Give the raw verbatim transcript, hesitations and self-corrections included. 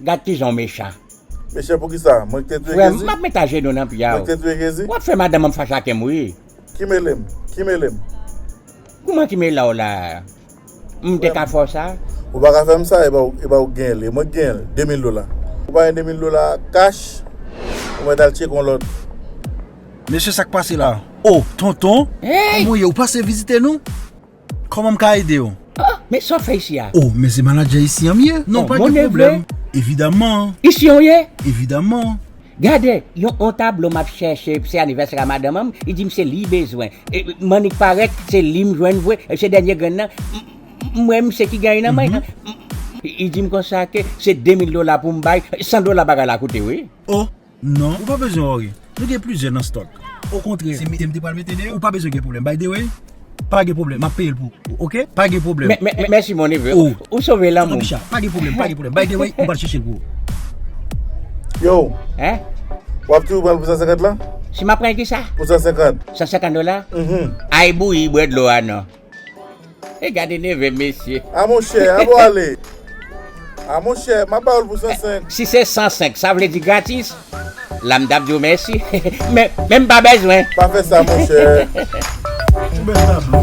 Gad kijan w mechan. Mechan poukisa? Mwen ki te touye Jezi? Frè m, m ap met ajenou nan pye a. Mwen ki te touye Jezi? W ap fè madanm an fache ak m, wi. Ki mele m? Ki mele m? Kouman ki mele w la? M te ka fè w sa? Ou pa ka fè m sa, e pa w, e pa w ki genyen l, e mwen ki genyen l, de mil dola. Ou pa gen de mil dola kach, ou mèt al tcheke yon lòt. Mesye, sa k pase la? O, tonton, kòman w ye? Ou pase vizite nou? Kòman m ka ede w? Oh, men sa w fè isi a? O, men se manadjè isi an m ye. Non, pa gen pwoblèm. Evidaman. Isi an w ye? Evidaman. Gade, yon, yon tablo m ap chèche, se anivèsè a madanm an m, li di m se li bezwen. E, Mannik parèt, se li m jwenn vre, e se dènye grenn nan. M, m, m wè misye ki genyen nan men. M, m, li di m konsa ke se de mil dola pou m bay, san dola bagay la koute, wi. O, non, ou pa bezwen wòri. Nou gen plizyè nan stòk. Okontrè, se mete m te pral mete deyò. Ou pa bezwen gen pwoblèm. By the way, pa gen pwoblèm. M ap peye l pou ou, oke? Pa gen pwoblèm. Mè, mè, mè, mèsi, mon neveu. O. Ou sove lanmou m. Papi Cha, pa gen pwoblèm, pa gen pwoblèm. By the way, m pral chèche l pou ou. Yo. Hein? W ap toujou pran l pou san senkant la? Si m ap pran l kisa? Pou san senkant. San senkant dola? Mhm. Ay bouyi, bwè dlo a non. E gade neve mesye. A monchè, a bon ale. A monchè, m ap ba w l pou san senk. Si se san senk, sa vle di gratis? La m t ap di w mèsi. Men, men m pa bezwen. Pa fè sa, monchè. Yon bèl tablo.